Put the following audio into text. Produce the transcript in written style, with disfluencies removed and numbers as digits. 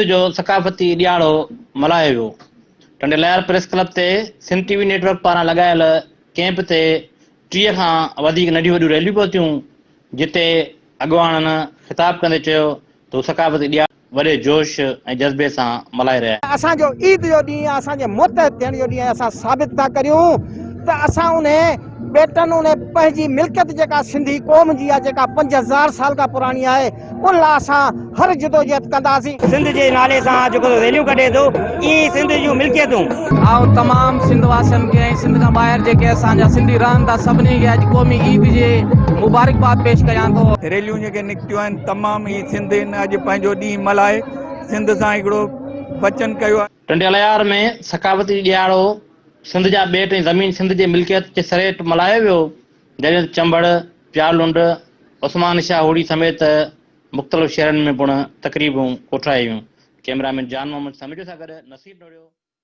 جو ثقافتي ڏهاڙو ملهايو ويو. ٽنڊي لهيار پريس ڪلب تي سنڌ ٽي وي نيٽ ورڪ پاران لڳايل ڪئمپ تي 30 کان وڌيڪ ننڍيون وڏيون ريليون پهتيون، جتي اڳواڻن خطاب ڪندي چيو ته هو ثقافتي ڏهاڙو وڏي جوش ۽ جذبي سان ملهائي رهيا آهن. اسان جو عيد جو ڏينهن آهي، اسان جي متحد ٿيڻ جو ڏينهن آهي، اسان ثابت ٿا ڪريون ته اسان انهي ٻيٽن انهي پنهنجي ملڪيت جيڪا سنڌي قوم جي آهي جيڪا 5000 سال کان پراڻي آهي ان لاء اسان هر جدوجهد ڪنداسين. سنڌ جي نالي سان جيڪو ريليون ڪڍي ٿو ائين ئي سنڌ جون ملڪيتون. آئون تمام سنڌ واسين کي ۽ سنڌ کان ٻاهر جيڪي اسان جا سنڌي رهن ٿا سڀني کي اڄ قومي عيد جي مبارڪباد پيش ڪيان ٿو. ريليون جيڪي نڪتيون آهن تمام ئي سنڌين اڄ پنهنجو ڏينهن ملهائي سنڌ سان هڪڙو وچن ڪيو آهي. ٽنڊي الهيار ۾ ثقافتي ڏهاڙو سنڌ جا ٻيٽ ۽ زمين سنڌ جي ملڪيت جي سري هيٺ ملهايو ويو، جڏهن ته چمبڙ، پيارلنڊ، عثمان شاهه هوڙي سميت مختلف شهرن ۾ پڻ تقريبون ڪوٺرايون ويون. ڪئميرا مين جان محمد سميجو سان گڏ نصير نوڙيو.